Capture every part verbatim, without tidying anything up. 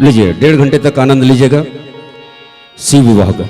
लीजिए, डेढ़ घंटे तक आनंद लीजिएगा शिव विवाह का।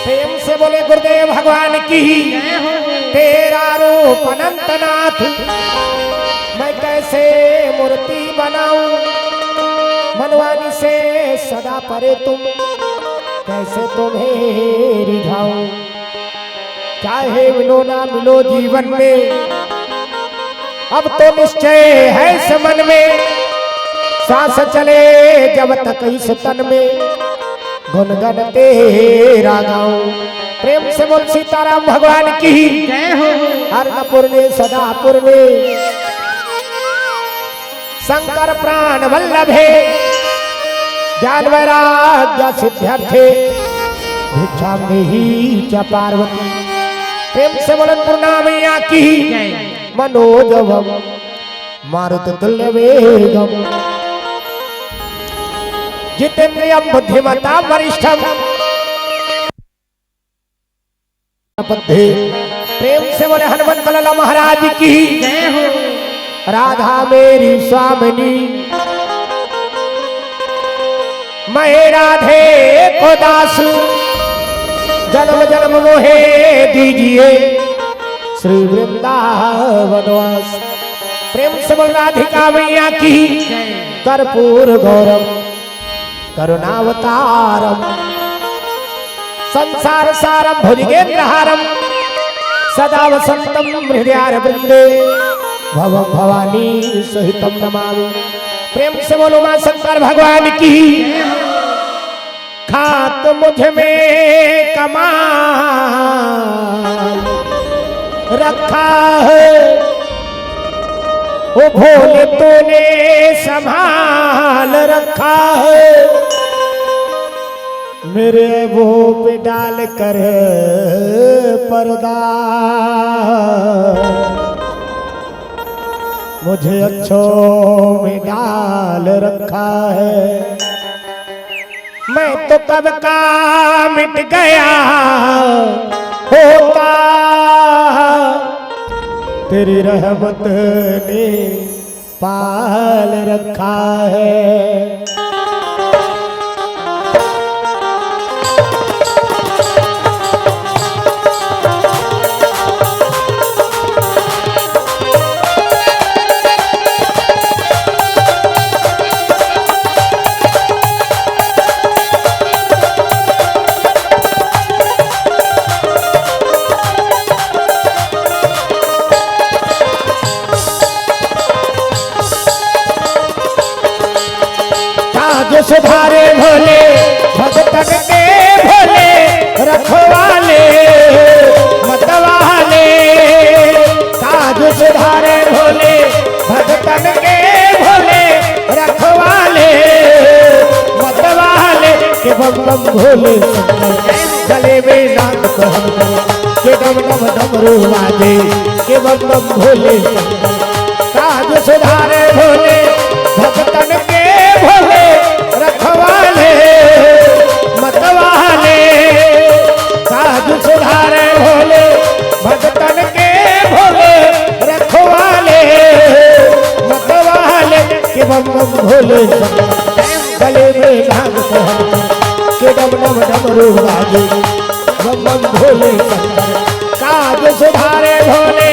प्रेम से बोले गुरुदेव भगवान की। जय हो। तेरा रूप अनंतनाथ, मैं कैसे मूर्ति बनाऊं, मनवाणी से सदा परे तुम, कैसे तुम्हें रिझाऊं। चाहे मिलो ना मिलो जीवन में, अब तो निश्चय है इस मन में, सांस चले जब तक इस तन में, गुनगन तेरा गाऊं। प्रेम से बोल सीताराम भगवान की। जय हो। अन्नपूर्णे सदापूर्णे शंकर प्राण वल्लभे, ज्ञान वैराग्य सिद्ध्यर्थे भिक्षां देहि च पार्वती। प्रेम से बोल अन्नपूर्णा मैया की। जय। मनोजवम मारुततुल्यवेगम जितेंद्रियम बुद्धिमताम वरिष्ठम पद्धे। प्रेम से बोले हनुमंत लाला महाराज की। जय हो। राधा मेरी स्वामिनी, मैं राधे को दास, जन्म जन्म मोहे दीजिए श्री वृंदावन वास। प्रेम से बोल राधिका मैया की। जय। कर्पूर गौरम करुणावतारम संसार सारम भुजगेंद्रहारम सदा वसंतम हृदयारविंदे भवम भवानी सहितम नमामि। प्रेम से बोलो माँ शंकर भगवान की। खाक मुझ में कमाल रखा है, ओ भोले तूने संभाल रखा है। मेरे वो पे डाल कर पर्दा मुझे अच्छों में डाल रखा है। मैं तो कब का मिट गया होता, तेरी रहमत ने पाल रखा है। काज सुधारे भोले भगतन के भोले रखवाले मतवाले। काज सुधारे भोले भगतन के भोले रखवाले मतवाले। के बम बम भोले शंकर गले में नाग पहन कर के डम डम डमरू बाजे। के बम बम भोले शंकर काज सुधारे भोले भगतन के भोले रखवाले मतवाले। का भगतन के भोले रखवाले, मतवाले के बम बम भोले शंकर। गले में भांग पहन के डम डम डमरू बाजे, बम बम भोले शंकर। काज सुधारे भोले।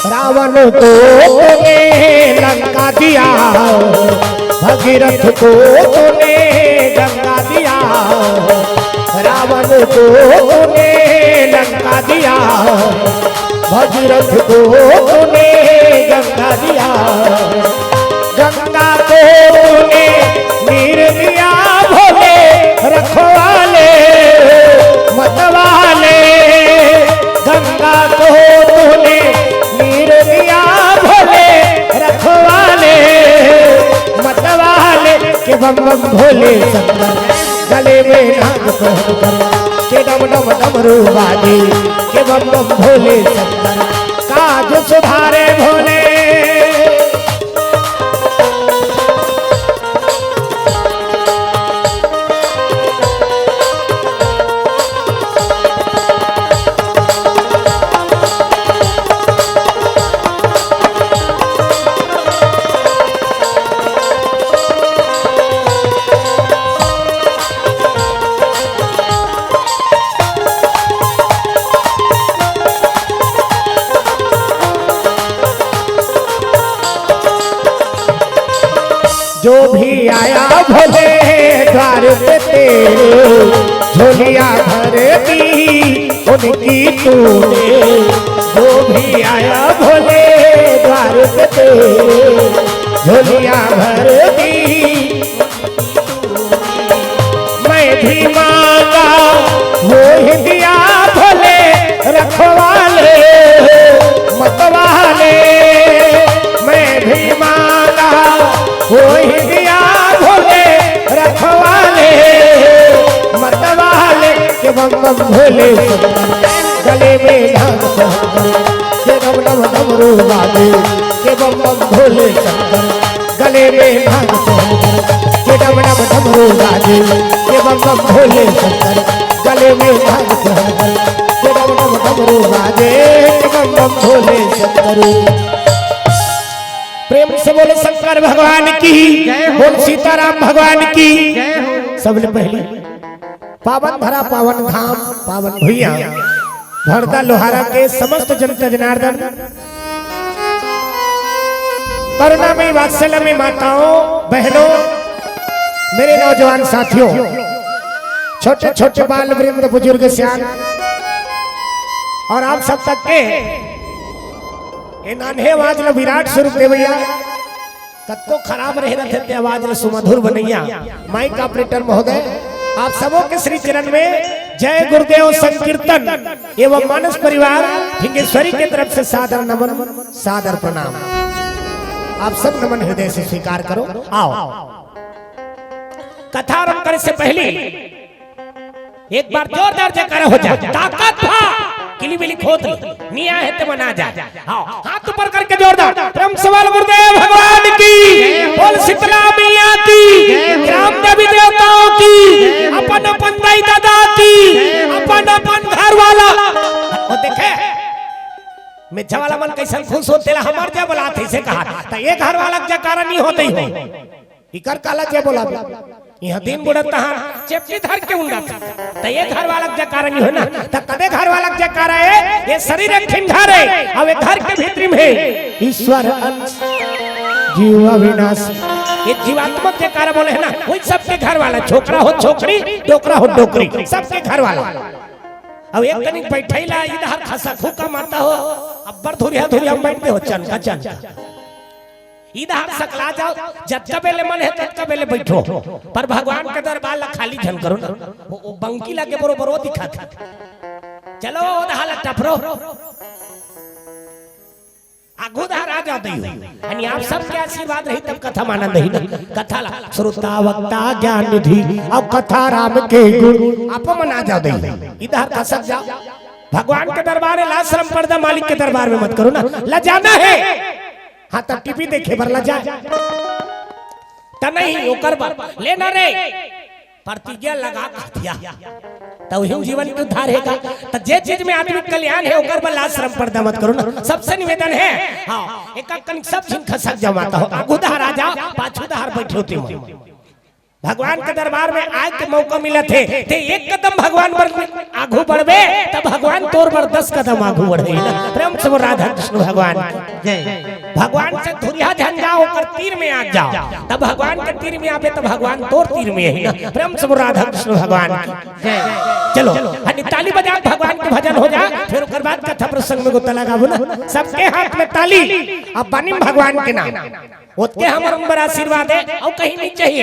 रावण को तूने लंका दिया, भगीरथ को तूने गंगा दिया। रावण को तूने लंका दिया, भगीरथ को तूने गंगा दिया। गंगा को तूने नीर दिया भोले रखवाले, मतवाले। गंगा को तूने नीर दिया भोले रखवाले, मतवाले। के बम बम भोले शंकर, गले में नाग पहन कर, के डम डम डमरू बाजे, के बम बम भोले शंकर। काज सुधारे भोले। जो भी आया भोले द्वार पे तेरे, झोलिया भर दी उनकी तूने। जो भी आया भोले द्वार पे तेरे, झोलिया भर दी। मैं भी मांगा वो ही दिया भोले रखवाले, मतवाले। मैं भी मांगा वो ही दिया भोले रखवाले, मतवाले। के बम बम भोले शंकर, गले में भांग पहन कर, के डम डम डमरू बाजे, के बम बम भोले शंकर, गले में भांग पहन कर, के डम डम डमरू बाजे, के बम बम भोले शंकर, गले में भांग पहन कर, के डम डम डमरू बाजे, के बम बम भोले शंकर। प्रेम से बोले शंकर भगवान की, जय हो। बोल सीताराम भगवान की। जय हो। सबले पहले पावन धरा पावन धाम, पावन भुइयां, भरदा लोहारा के समस्त जनता जनार्दन, करुणामयी वात्सल्यमयी माताओं, बहनों, मेरे नौजवान साथियों, छोटे छोटे बाल वृंद, बुजुर्ग सियान, और आप सब तक के ये नान्हे आवाज ला विराट स्वरूप देवैया, कतको खराब रहे रथे ते आवाज ल सुमधुर बनैया माइक ऑपरेटर महोदय, आप सबो के श्री चरण में जय गुरुदेव संकीर्तन एवं मानस परिवार फिंगेश्वरी के तरफ से सादर नमन, सादर प्रणाम। आप सब नमन हृदय से स्वीकार करो। आओ, कथा आरंभ करे से पहले एक बार जोरदार जयकारा हो जाए। ताकत भा किली बिली खोद ले, नी आए हे ते मन आ जाए। हाँ, हाथ ऊपर करके जोरदार प्रेम से बोल गुरुदेव भगवान की, बोल शीतला मैया की, ग्राम देवी देवताओं की, अपन अपन दाई दादा की, अपन अपन घर वाला। वो देखे, मेझा वाला मन कैसन खुश हो, तेला हमर जय बोलात हे, इसे कहा। त ये घर वाला के जयकारा नहीं होते ही हो। इकर काला जय बोलाबे? इहाँ दिन बुड़त तहाँ चेपटी धर के उंडत हे। त ये घर वाला के जयकारा नहीं हो ना, त कदे घर वाला के जयकारा हे? ये शरीर एक ठिन घर हे, अब ये घर के भीतरी में हे ईश्वर अंश, जीव अविनाश। ये जीवात्मक जयकारा बोले हे ना, वही सबके घर वाला, छोकरा हो छोकरी, डोकरा हो डोकरी, सबके घर वाला। अब एक कनिक बैठैला, इधर खसा खुका माता हो, अब्बर धुरिया धुरिया में बैठते हो, चनका चनका। इधर सकला जाओ, जतका बेले मन हे, ततका बेले बैठो, पर भगवान के दरबार ला खाली झन करो ना। वो, वो बंकी लगे बरो बरो दिखा था। चलो, उधर ला टपरो। जाओ दई हो। यानी आप सबके आशीर्वाद रही तब कथा म आनंद ही ना। कथा ला श्रोता वक्ता ज्ञान निधि, अब कथा राम के गुण, आप मन आ जाओ दई हो। इधर खसक जाओ। भगवान के दरबार हे, लाज शरम पर्दा मालिक के दरबार में मत करो ना। लजाना हे, हाँ, त टीवी देखे बर लजा। त नहीं, ओकर बर लेना रे। प्रतिज्ञा लगा के हथिया, त उही जीवन के उद्धार हे का। त जे चीज में आदमी के कल्याण हे, ओकर बर लाज शरम पर्दा मत करो ना। सबसे निवेदन हे, हाँ, एक कन सब झिन खसक जाओ माता हो, आगू डहर आ जाओ, पाछू डहर बइठे हो ते मन। भगवान के दरबार में आए के मौका मिलत हे, ते एक कदम भगवान बर आगू बढ़बे, त भगवान तोर बर दस कदम आगू बढ़ही ना। प्रेम से बोल राधा कृष्ण भगवान की। जय। भगवान से धुरिहा झन जाओ, ओकर तीर में आ जाओ, तब भगवान के तीर में आबे, तब भगवान तोर तीर में ही ना। प्रेम से बोल राधा कृष्ण भगवान की। जय। चलो, हनी ताली बजा, भगवान के भजन हो जाए, फिर ओकर बाद कथा प्रसंग में गोता लगाबो ना। सबके हाथ में ताली, अब बानी भगवान के नाम, ओतके हमर ऊपर आशीर्वाद हे, अउ कहीं नहीं चाहिए।